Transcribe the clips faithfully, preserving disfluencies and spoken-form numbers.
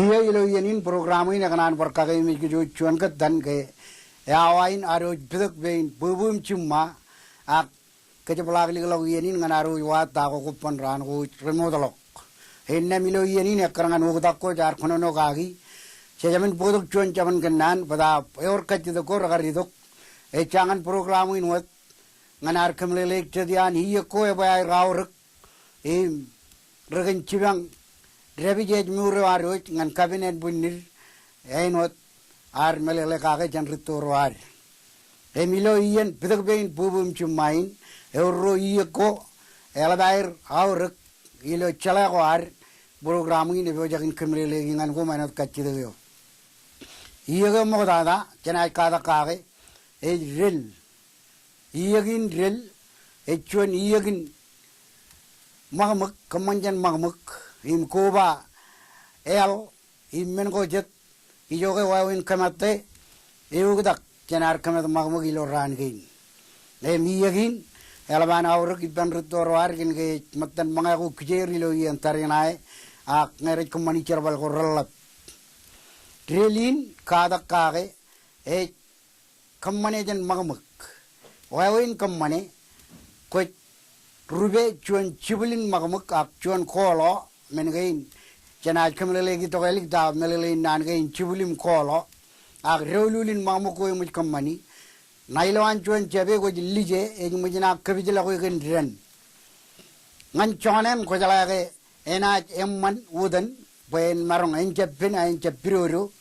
Iiō, ilo iien in program in ekōṇaan bar kakememej kōj wōj juon kōttan ke awa in ad wōj pitōk pein bwebwe im jiṃṃa, ak kōjepḷaaklikḷọk iien in ñan ad wōj wa ta ko kobban raan ko wōj remootḷọk. Innām ilo iien in ekkar ñan oktak ko jaar kōnono kaki, jejāmin bōktok juon jabōn kōnnaan bōtaab ewōr kajjitōk ko rekar itok. Ejja ñan program in wōt ñan ad kōmeḷeḷeik jet iaan iiōk ko ebwe aer aorōk im rekōn jipañ dāpij ej mour eo ad wōj ñan kapen ānbwinnid āinwōt ad meḷeḷe kake jān rūtto ro ad. Im ilo iien pitōk pein bwebwe im jiṃṃa in, ewōr ro iiōk ko eḷap aer aorōk ilo jeḷā ko ad program in epojak in kōmeḷeḷeiki ñan koṃ āinwōt kajjitōk eo. Iiōk eo ṃoktata jenaaj katak kake ej del. Iiōk in del ej juon iiōk in ṃakṃōk, kōṃṃan jān ṃakṃōk, im koba eḷ im men ko jet ijoke wāween kōmātte eoktak jān ad kōmāt ṃakṃōk ilo raan kein. Im iiōk in eḷap an aorōk ippān rūtto ro ad kōn ke ej ṃōttan ṃōñā ko kijeer ilo iien tariṇae, ak ñe rej kōṃṃani jerbal ko reḷḷap. Del in katak kake ej kōṃṃane jān ṃakṃōk. Wāween kōṃṃane, kwōj rupe juon jibwilin ṃakṃōk ak juon koḷo, men kein jenaaj kōmeḷeḷeiki tokālik ta meḷeḷein naan kein jibwil im koḷo, ak doululin ṃakṃōk ko eṃōj kōṃṃani. Ṇa ilowaan juon jāpe kwōj lije, ej ṃōj naaj kōpijlọk e kōn dān. Ñan joñan eṇ kwōjeḷā ke enaaj eṃṃan wōtōn bwe en maroñ, en jab pen, ak en jab pidodo.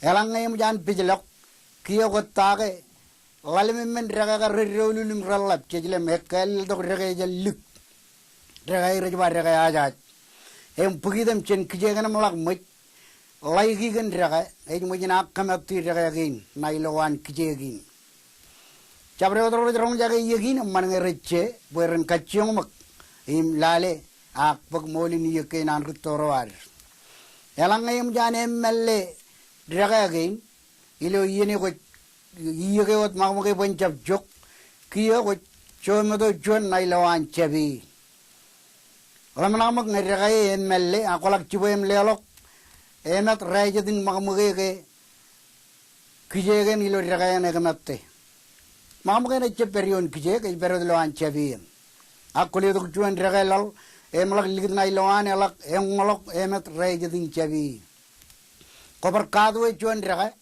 Eḷaññe eṃōj an pijlọk, kiiō kwōttaake ḷalem emān dekā ke rej doulul im reḷḷap, jej lem ekkāāltok dekā ejān lik. Dekā rej ba dekā ajaaj. Im bōk item jān kijeek eṇ im ḷak ṃōj ḷaiki kōn dekā, ej ṃōj naaj kōmātti dekā kein ṇa ilowaan kijeek in. Jabdewōt ro rej roñjake iiōk in eṃṃan ñe rej je bwe ren kajjioñṃōk im lale ak bōk ṃool in iiōk kein an rūtto ro ad. Eḷaññe eṃōj an eṃṃālle dekā kein ilo iien eo kwōj iiōk e wōt ṃakṃōk e bwe en jab jok, kiiō kwōj jometo juon ṇa ilowaan jāpe. Ḷōmṇak ṃōk ñe dekā e eṃṃālle, ak kwōḷak jibwe im leḷọk emat rājet in ṃakṃōk e ke kijeek eṇ ilo dekā eṇ ekōmātte. Ṃakṃōk eṇ ejjab pād ioon kijeek, ej pād wōt ilowaan jāpe eṇ. Ak kwō letok juon dekā laḷ, im ḷak likūt ṇa ilowaan, eḷak eñoḷọk emat rājet in jāpe. Kwō bar kaatwe juon dekā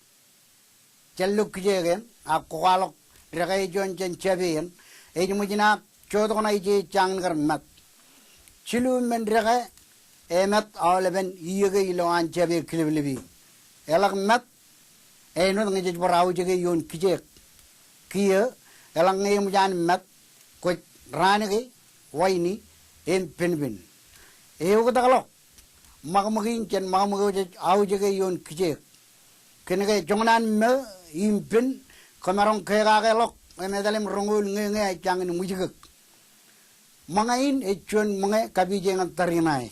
jān ilo kijeek eṇ, ak kwō kwaḷọk dekā eo juon jān jāpe eṇ, ej ṃōj naaj jotok ṇa ije ej jañin kar mat. Jilu emān dekā emat aolepen iiōk e ilowaan jāpe kilōplōp in. Eḷak mat, āinwōt ñe jej bar aujeke ioon kijeek. Kiiō, eḷaññe eṃōj an mat, kwōj raan ke, waini, im penpen. Eoktakḷọk ṃakṃōk in jān ṃakṃōk eo jej aujeke ioon kijeek. Kōn ke joñan an ṃō im pen, kwōmaroñ kekakeḷọk im etal im roñoul ñeñe ej jañin ṃwijkōk. Ṃōñā in ej juon ṃōñā kapije ñan tariṇae.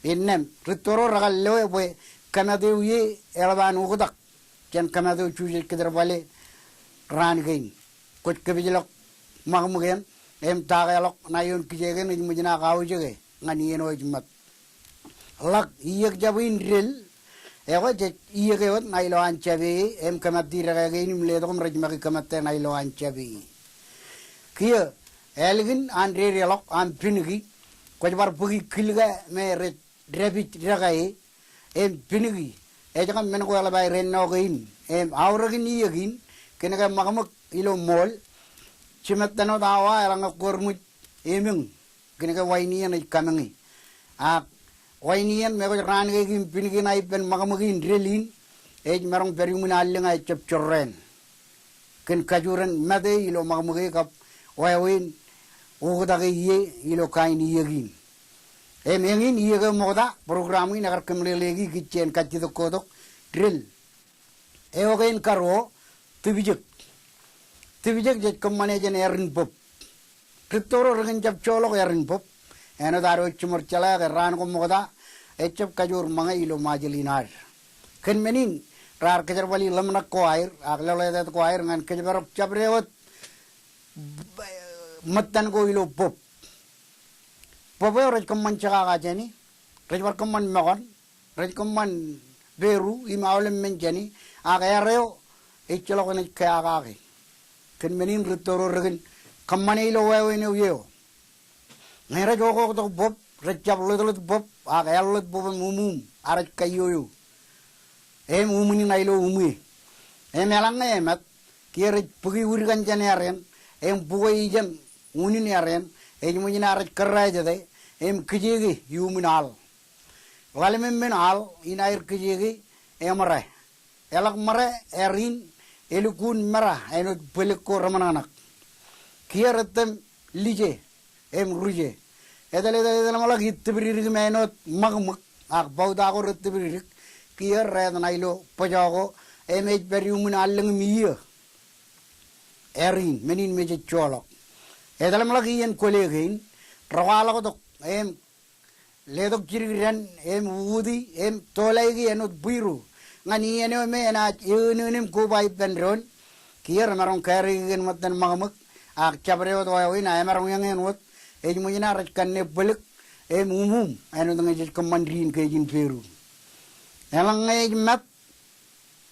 Innām rūtto ro rekar loe bwe kōmat eo ie eḷap an oktak jān kōmat eo jej kōjerbale raan kein. Kwōj kōpijlọk ṃakṃōk eṇ im takeḷọk ṇa ioon kijeek eṇ, ej ṃōj naaj aujeke ñan iien eo ej ṃat. Ḷak iiōk jab in del, ekwe jej iiōk e wōt ṇa ilowaan jāpe e im kōmātti dekā kein im letok im rej make kōmātte ṇa ilowaan jāpe e. Kiiō, ālikin an dedeḷọk, an piniki, kwōj bar bōki kilka me rej dāpij dekā e im piniki, ej kab men ko eḷap aer ennọ kein im aorōkin iiōk in, kōn ke ṃakṃōk ilo ṃool, jimettan wōt awa eḷaññe kwō ṃōj emeñ kōn ke waini eṇ ej kameñe. Ak waini eṇ me kwōj raan keiki im piniki ṇa ippān ṃakṃōk in del in, ej maroñ pād iuṃwin allōñ ak ejjab jorrāān. Kōn kajuren mat e ilo ṃakṃōk e kab wāween oktak e ie ilo kain iiōk in. Im eñin iiōk eo ṃokta, program in ekar kōmeḷeḷeiki kij jān kajjitōk ko tok, del. Eo kein karuo, tipjek. Tipjek jej kōṃṃane jān erin bōb. Rūtto ro rekōn jab joḷọk erin bōb. Āinwōt ad wōj jiṃor jeḷā ke raan ko ṃokta, ejjab kajoor ṃōñā ilo Ṃajeḷ in ad. Kōn men in, raar kōjerbali ḷōmṇak ko aer, ak lolōtāt ko aer ñan kōjparok jabdewōt ṃōttan ko ilo bōb. Bōb eo rej kōṃṃan jekaka jāne, rej bar kōṃṃan mokon, rej kōṃṃan Peru im aolep men jāni, ak ear eo ejjeḷọk eṇ ej keakake. Kōn men in rūtto ro rekōn kōṃṃane ilo wāween eo iiō. Ñe rej okoktok bōb, rej jab ḷōtlōt bōb, ak ear ḷōt bōb im uṃuuṃ, ak rej kaioio. Im uṃwin in aer ilo uṃwin. Im eḷaññe emat, kiiō rej bōki wūd kaṇ jān ear eṇ, im bukwe ijeṇ unin ear eṇ, ej ṃōj in ak rej kōrā jete, im kijeeke iuṃwin aḷ. Ḷalem men aḷ in aer kijeeke, eṃōrā. Eḷak ṃōrā, ear in, elukkuun mera, āinwōt bōlōk ko reṃōṇakṇak. Kiiō rej tōm lije, im ruje. Etal, etal, etal ṃōḷak ittipdidik im āinwōt ṃakṃōk, ak bauta ko rej tipdidik, kiiō rej etan ilo bōjọ ko, im ej pād iuṃwin allōñ im iiō. Ear in, men in mejejjoḷọk. Etal ṃōḷak iien kwōle kein, rokwaḷọktok, im letok jidik dān, im uti, im tolaiki āinwōt bwiru. Ñan iien eo me enaaj eōnōn im koba ippān doon, kiiō remaroñ kāreiki kōn ṃōttan ṃakṃōk, ak jabdewōt wāween, ak emaroñ eñin wōt, ej ṃōj in ak rej kanne bōlōk, im uṃuuṃ, āinwōt ñe jej kōṃṃan diin kein in Peru. Eḷaññe ej mat,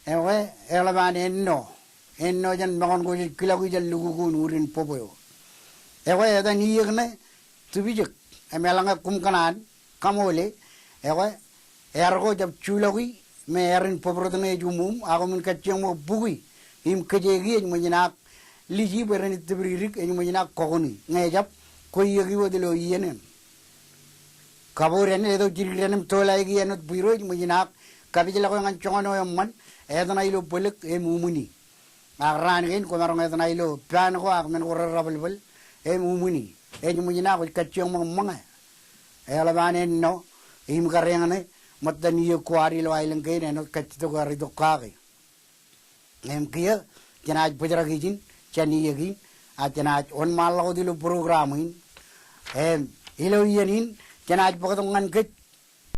ekwe, eḷap an ennọ, ennọ jān makon ko jej kilọki jān lukkuun wūdin bōb eo. Ekwe, etan iiōk ṇe, tipjek, im eḷaññe koṃ kōṇaan, kaṃoole, ekwe, ear ko jab juḷọki, me ear in bōbrot ṇe ej uṃuuṃ, ak koṃwin kajjioñ ṃōk bukwi, im kijeeki ej ṃōj in ak liji bwe ren ittipdidik, ej ṃōj in ak kọkoṇi, ñe ejab kwe iiōki wōt ilo iien eṇ. Kabodān, letok jidik dān im tolaiki āinwōt bwiru ej ṃōj in ak kapijlọk ñan joñan eo eṃṃan, etan ilo bōlōk im uṃwin. Ak raan kein kwōmaroñ etan ilo paan ko ak men ko rerrabōlbōl, im uṃwin. Ej ṃōj in ak kwōj kajjioñ ṃōk ṃōñā. Eḷap an ennọ, im kareeñ ṇe, ṃōttan iiōk ko ad ilo aelōñ kein āinwōt kajjitōk ko ear itok kake. Im kiiō, jenaaj bōjrak ijin, jān iiōk in, ak jenaaj wōnṃaanḷọk wōt ilo program in. Im, ilo iien in, jenaaj bōktok ñan kōj,